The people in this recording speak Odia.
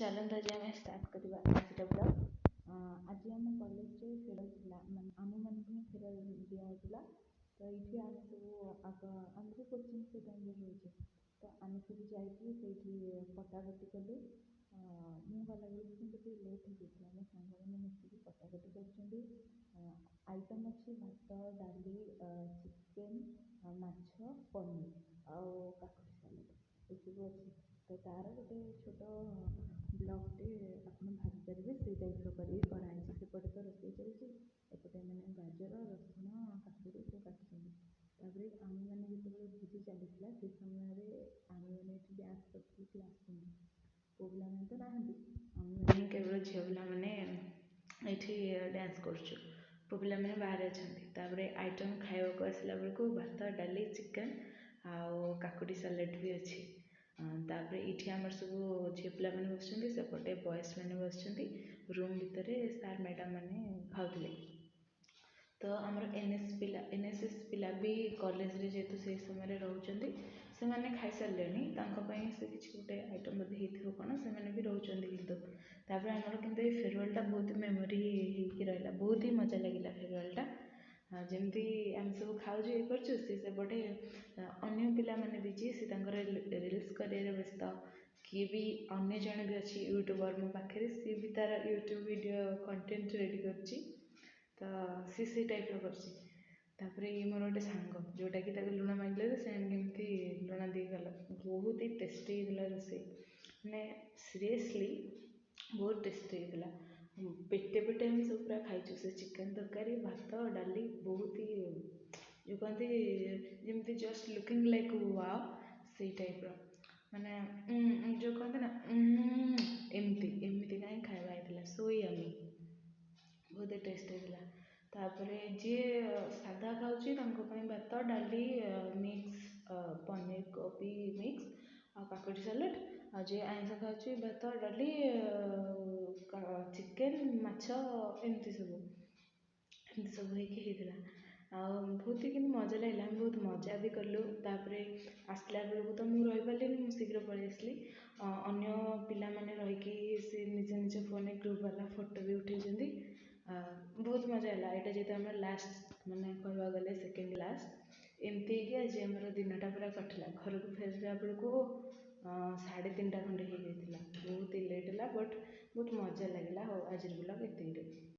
ଚାଲନ୍ତୁ, ଆଜି ଆମେ ଷ୍ଟାର୍ଟ କରିବା ଆଜିର ବ୍ଲଗ୍। ଆଜି ଆମ କଲେଜରେ ଫେରୱେଲ୍ ଥିଲା, ମାନେ ଆମମାନଙ୍କୁ ହିଁ ଫେରୱେଲ୍ ଦିଆହେଉଥିଲା। ତ ଏଇଠି ଆମେ ସବୁ ଆଗ, ଆମେ ବି କୋଚିଂ ସେ ଟାଇମ୍ରେ ରହୁଛେ, ତ ଆମେ ସବୁ ଯାଇକି ସେଇଠି କଟାକଟି କଲୁ। ମୁଁ ଗଲାବେଳକୁ କିନ୍ତୁ ଟିକେ ଲେଟ୍ ହେଇଯାଇଥିଲା। ମୋ ସାଙ୍ଗମାନେ ମିଶିକି କଟାକଟି କରୁଛନ୍ତି। ଆଇଟମ୍ ଅଛି ଭାତ, ଡାଲି, ଚିକେନ୍, ମାଛ, ପନିର ଆଉ କାକୁଡ଼ି ସାଲାଡ଼, ଏସବୁ ଅଛି। ତ ତା'ର ଗୋଟେ ଛୋଟ ବ୍ଲଗ୍ଟେ ଆପଣ ଭାବିପାରିବେ, ସେଇ ଟାଇପ୍ର କରିକି କରାହେଇଛି। ସେପଟେ ତ ରୋଷେଇ ଚାଲିଛି, ଏପଟେ ଏମାନେ ଗାଜର, ରସୁଣ, କାକୁଡ଼ି ସବୁ କାଟୁଛନ୍ତି। ତାପରେ ଆମେମାନେ ଯେତେବେଳେ ଭୋଜି ଚାଲିଥିଲା, ସେ ସମୟରେ ଆମେମାନେ ଏଠି ଡ୍ୟାନ୍ସ କରୁଥିଲୁ କ୍ଲାସ୍ ରୁମ୍ରେ। ପୁଅ ପିଲାମାନେ ତ ନାହାନ୍ତି, ଆମେମାନେ କେବଳ ଝିଅ ପିଲାମାନେ ଏଇଠି ଡ୍ୟାନ୍ସ କରୁଛୁ, ପୁଅ ପିଲାମାନେ ବାହାରେ ଅଛନ୍ତି। ତାପରେ ଆଇଟମ୍ ଖାଇବାକୁ ଆସିଲା ବେଳକୁ ଭାତ, ଡାଲି, ଚିକେନ୍ ଆଉ କାକୁଡ଼ି ସାଲାଡ଼ ବି ଅଛି। ତାପରେ ଏଇଠି ଆମର ସବୁ ଝିଅ ପିଲାମାନେ ବସିଛନ୍ତି, ସେପଟେ ବଏଜ୍ ମାନେ ବସିଛନ୍ତି। ରୁମ୍ ଭିତରେ ସାର୍ ମ୍ୟାଡ଼ାମ୍ ମାନେ ଖାଉଥିଲେ। ତ ଆମର ଏନ୍ ଏସ୍ ପିଲା, ଏନ୍ ଏସ୍ ଏସ୍ ପିଲା ବି କଲେଜରେ ଯେହେତୁ ସେଇ ସମୟରେ ରହୁଛନ୍ତି, ସେମାନେ ଖାଇସାରିଲେଣି। ତାଙ୍କ ପାଇଁ ସେ କିଛି ଗୋଟେ ଆଇଟମ୍ ବୋଧେ ହେଇଥିବ କ'ଣ, ସେମାନେ ବି ରହୁଛନ୍ତି। କିନ୍ତୁ ତାପରେ ଆମର କିନ୍ତୁ ଏଇ ଫେରୱେଲ୍ଟା ବହୁତ ମେମୋରି ହେଇକି ରହିଲା। ବହୁତ ହି ମଜା ଲାଗିଲା ଫେରୱେଲ୍ଟା। ଯେମିତି ଆମେ ସବୁ ଖାଉଛୁ, ଇଏ କରୁଛୁ, ସେ ସେପଟେ ଅନ୍ୟ ପିଲାମାନେ ବି ଯିଏ ସେ ତାଙ୍କର ରିଲ୍ସ କରିବାରେ ବ୍ୟସ୍ତ। କିଏ ବି ଅନ୍ୟ ଜଣେ ବି ଅଛି ୟୁଟ୍ୟୁବର୍ ମୋ ପାଖରେ, ସିଏ ବି ତା'ର ୟୁଟ୍ୟୁବ୍ ଭିଡ଼ିଓ କଣ୍ଟେଣ୍ଟ ରେଡ଼ି କରୁଛି, ତ ସିଏ ସେଇ ଟାଇପ୍ର କରୁଛି। ତାପରେ ଇଏ ମୋର ଗୋଟେ ସାଙ୍ଗ, ଯେଉଁଟାକି ତାକୁ ଲୁଣ ମାଗିଲେ ସେ ଆଣିକି ଏମିତି ଲୁଣ ଦେଇଗଲା। ବହୁତ ହି ଟେଷ୍ଟି ହେଇଥିଲା ରୋଷେଇ, ମାନେ ସିରିୟସଲି ବହୁତ ଟେଷ୍ଟି ହେଇଥିଲା। ପେଟେ ପେଟେ ଆମେ ସବୁ ପୁରା ଖାଇଛୁ ସେ ଚିକେନ୍ ତରକାରୀ, ଭାତ, ଡାଲି। ବହୁତ ହି ଯେଉଁ କହନ୍ତି ଯେମିତି ଜଷ୍ଟ ଲୁକିଂ ଲାଇକ୍ ୱାଓ, ସେଇ ଟାଇପ୍ର, ମାନେ ଯେଉଁ କହନ୍ତି ନା ଏମିତି ଏମିତି କାହିଁ ଖାଇବା ହେଇଥିଲା। ସୋ ୟମି, ବହୁତ ଟେଷ୍ଟ ହେଇଥିଲା। ତାପରେ ଯିଏ ସାଧା ଖାଉଛି ତାଙ୍କ ପାଇଁ ଭାତ, ଡାଲି ମିକ୍ସ, ପନିର କୋବି ମିକ୍ସ ଆଉ କାକୁଡ଼ି ସାଲାଡ଼। ଆଉ ଯିଏ ଆଇଁଷ ଖାଉଛି, ଭାତ, ଡାଲି, ଚିକେନ୍, ମାଛ, ଏମିତି ସବୁ ହେଇକି ହେଇଥିଲା। ଆଉ ବହୁତ ହି କିନ୍ତୁ ମଜା ଲାଗିଲା, ଆମେ ବହୁତ ମଜା ବି କଲୁ। ତାପରେ ଆସିଲା ବେଳକୁ ତ ମୁଁ ରହିପାରିଲିନି, ମୁଁ ଶୀଘ୍ର ପଳେଇ ଆସିଲି। ଅନ୍ୟ ପିଲାମାନେ ରହିକି ସେ ନିଜ ନିଜ ଫୋନ୍ରେ ଗ୍ରୁପ୍ ବାଲା ଫଟୋ ବି ଉଠେଇଛନ୍ତି। ବହୁତ ମଜା ହେଲା। ଏଇଟା ଯେହେତୁ ଆମର ଲାଷ୍ଟ, ମାନେ କହିବାକୁ ଗଲେ ସେକେଣ୍ଡ ଲାଷ୍ଟ। ଏମିତି ହେଇକି ଆଜି ଆମର ଦିନଟା ପୁରା କଟିଲା। ଘରକୁ ଫେରିଲା ବେଳକୁ 3:30 ଖଣ୍ଡେ ହେଇଯାଇଥିଲା। ବହୁତ ହି ଲେଟ୍ ହେଲା, ବଟ୍ ବହୁତ ମଜା ଲାଗିଲା। ହଉ, ଆଜିର ବ୍ଲଗ୍ ଏତିକିରେ।